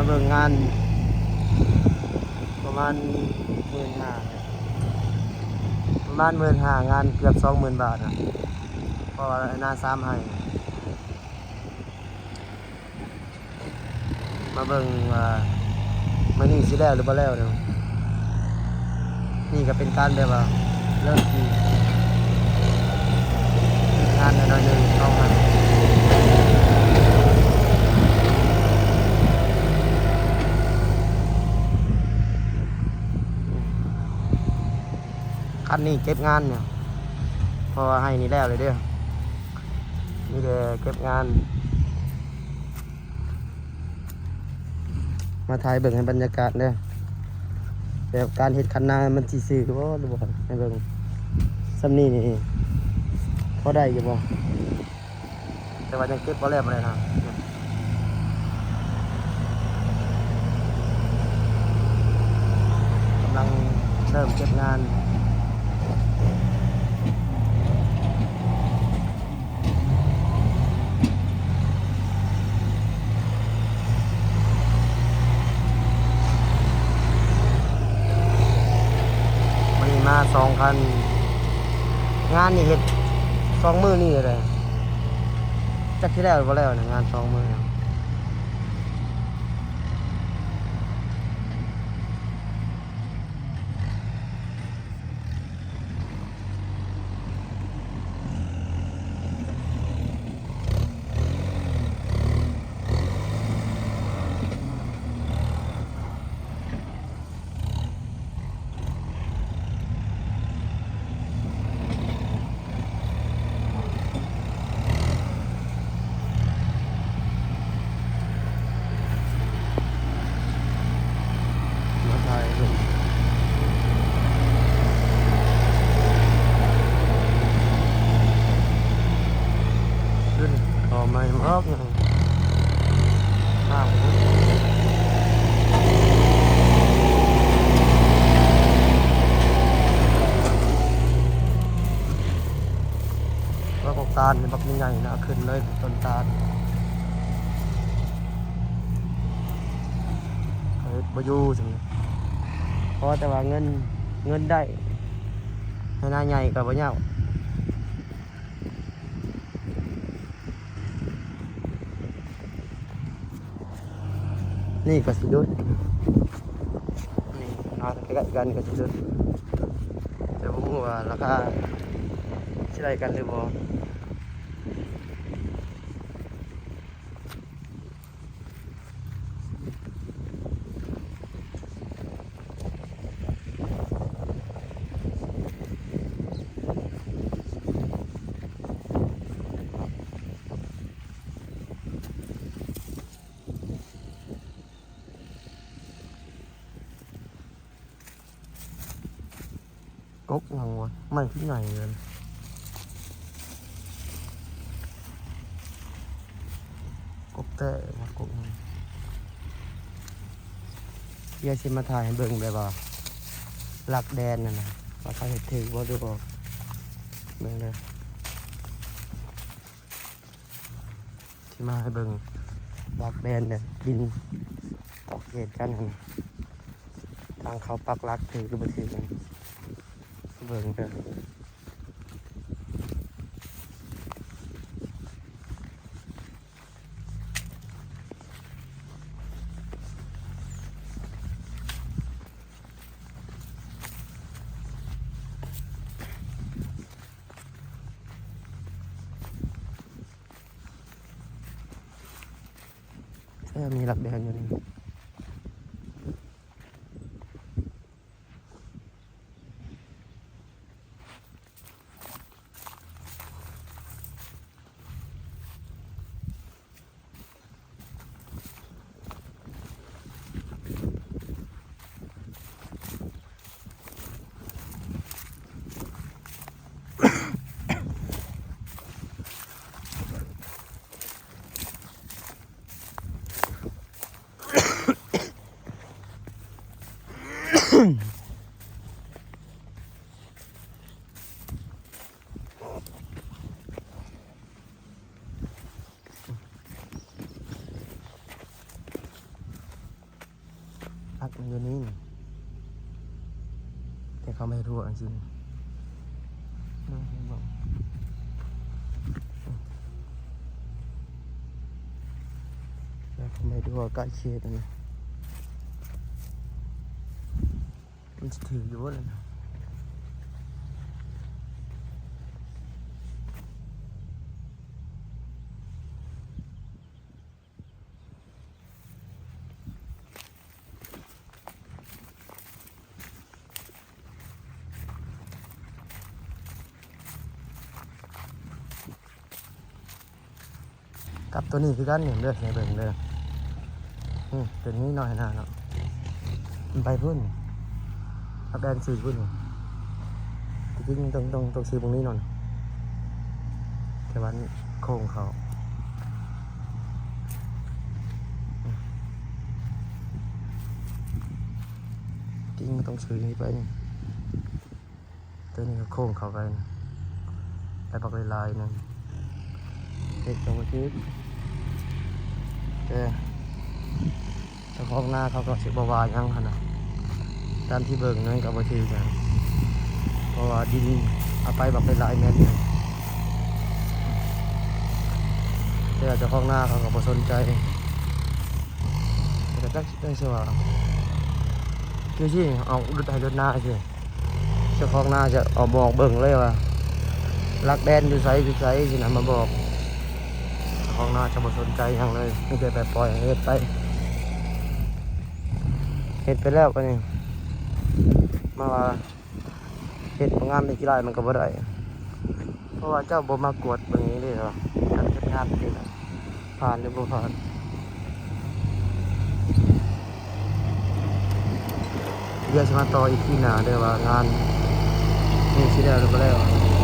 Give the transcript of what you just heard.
ເບິ່ງງານປະມານໝື່ນຫ້າ ປະມານໝື່ນຫ້າ ງານເກືອບສອງໝື່ນບາດນະ ເພາະວ່ານາສາມໄຮ່. ມາເບິ່ງວ່າມື້ນີ້ຊິແລ້ວຫຼືບໍ່ແລ້ວເນາະ. ນີ້ກໍເປັນການແບບວ່າເລີ່ມທີ່ງານໜ້ອຍໆໜຶ່ງ ສອງອັນ. ຄັນນີ້ເກັບງານເນາະ ເພາະວ່າໄຮ່ນີ້ແລ້ວເລີຍເດີ້. ມີແຕ່ເກັບງານ ມາຖ່າຍເບິ່ງໃຫ້ບັນຍາກາດເດີ້ ແບບການເຮັດຄັນນາມັນຊິຊື່ຢູ່ບໍ່ ຫຼືບໍ່ ໃຫ້ເບິ່ງ. ສ່ຳນີ້ນີ້ພໍໄດ້ຢູ່ບໍ່? ແຕ່ວ່າຍັງເກັບບໍ່ແລ້ວປານໃດນະ. ກຳລັງເລີ່ມເກັບງານ. ມື້ນີ້ມາສອງຄັນ. ງານນີ້ເຮັດສອງມື້ນີ້ເລີຍ ຈັກຊິແລ້ວບໍ່ແລ້ວນະ ງານສອງມື້. ມາຖ່າຍເບິ່ງ ຂຶ້ນຕໍ່ໃໝ່ມາອອກຫຍັງ. ແລ້ວກໍຕານບັກໃຫຍ່ໆນະ ເອົາຂຶ້ນເລີຍຕົ້ນຕານ. ເຮັດບໍ່ຢູ່ຊັ້ນ ພໍແຕ່ວ່າເງິນ ເງິນໄດ້ ໃຫ້ນາໃຫຍ່ກໍບໍ່ຍາກ. ນີ້ກໍຊິຫຼຸດ ນີ້ມາໃກ້ໆກັນກໍຊິຫຼຸດ ແຕ່ບໍ່ຮູ້ວ່າລາຄາຊິໄລ່ກັນຫຼືບໍ່. ກົກຫຍັງວະ? ໄມ້ຄືໃຫຍ່ເລີຍ. ກົກແຕ້ວະ ກົກຫຍັງ? ດຽວຊິມາຖ່າຍໃຫ້ເບິ່ງແບບວ່າຫຼັກແດນນັ້ນນະ ວ່າເຂົາເຮັດຖືກບໍ່ ຫຼືບໍ່. ເບິ່ງເດີ. ຊິມາໃຫ້ເບິ່ງຫຼັກແດນເດີ ດິນຂອບເຂດກັນຫັ້ນນະ ທາງເຂົາປັກຫຼັກຖືກຫຼືບໍ່ຖືກນັ້ນ ເບິ່ງເດີ. ເອີ ມີຫຼັກແດນຢູ່ນີ້. ເ ພັກຢູ່ນີ້ ແຕ່ເຂົາມາເຮັດຮົ້ວຈັ່ງຊີ້ ເບິ່ງ ແລ້ວເຂົາມາເຮັດຮົ້ວໃກ້ເຂດຫັ້ນນະ ມັນຊິຖືກຢູ່ບໍ່ລະນະ? ກັບໂຕນີ້ຄືກັນນີ້ເດີ ໃຫ້ເບິ່ງເດີ ນີ້ໂຕນີ້ໜ້ອຍໜ້າເນາະ ມັນໄປພຸ້ນ ຮັກແດນຊື່ພຸ້ນ ທີ່ຈິງຕ້ອງ ຕ້ອງ ຕ້ອງຊື້ໝ່ອງນີ້ເນາະ ແຕ່ວ່ານີ້ໂຄ້ງເຂົ້າ ຈິງມັນຕ້ອງຊື້ນີ້ໄປນີ້ ໂຕນີ້ກໍໂຄ້ງເຂົ້າໄປ ໄດ້ບັກຫຼາຍໆໜຶ່ງ ເຮັດກໍບໍ່ຖືກ ແຕ່ເຈົ້າຂອງນາເຂົາກໍຊິບໍ່ວ່າຫຍັງຫັ້ນນະ ຕາມທີ່ເບິ່ງນັ້ນກໍບໍ່ຖືກນະ ເພາະວ່າດິນເອົາໄປບັກຫຼາຍໆແມ່ນ ແຕ່ເຈົ້າຂອງນາເຂົາກໍບໍ່ສົນໃຈ ແຕ່ກໍຈັກຊິໄດ້ຊິວ່າ ຄືຊິເອົາຫຼຸດໄຮ່ລົດນາຊິ ເຈົ້າຂອງນາຈະເອົາບອກເບິ່ງເລີຍວ່າ ຫຼັກແດນຢູ່ໃສ ຢູ່ໃສ ຊິນຳມາບອກ ເຈົ້າຂອງນາຈະບໍ່ສົນໃຈຫຍັງເລີຍ ມີແຕ່ໄປປ່ອຍໃຫ້ເຮັດໄປ ເຮັດໄປແລ້ວບາດນີ້ ມາວ່າເຮັດບໍ່ງາມໄດ້ຂີ້ລ້າຍ ມັນກໍບໍ່ໄດ້ ເພາະວ່າເຈົ້າບໍ່ມາກວດເບິ່ງເອງເດ້ວ່າ ການເຮັດງານເປັນຈັ່ງໃດ ຜ່ານຫຼືບໍ່ຜ່ານ ດຽວຊິມາຕໍ່ອີພີໜ້າເດີວ່າງານນີ້ຊິແລ້ວຫຼືບໍ່ແລ້ວ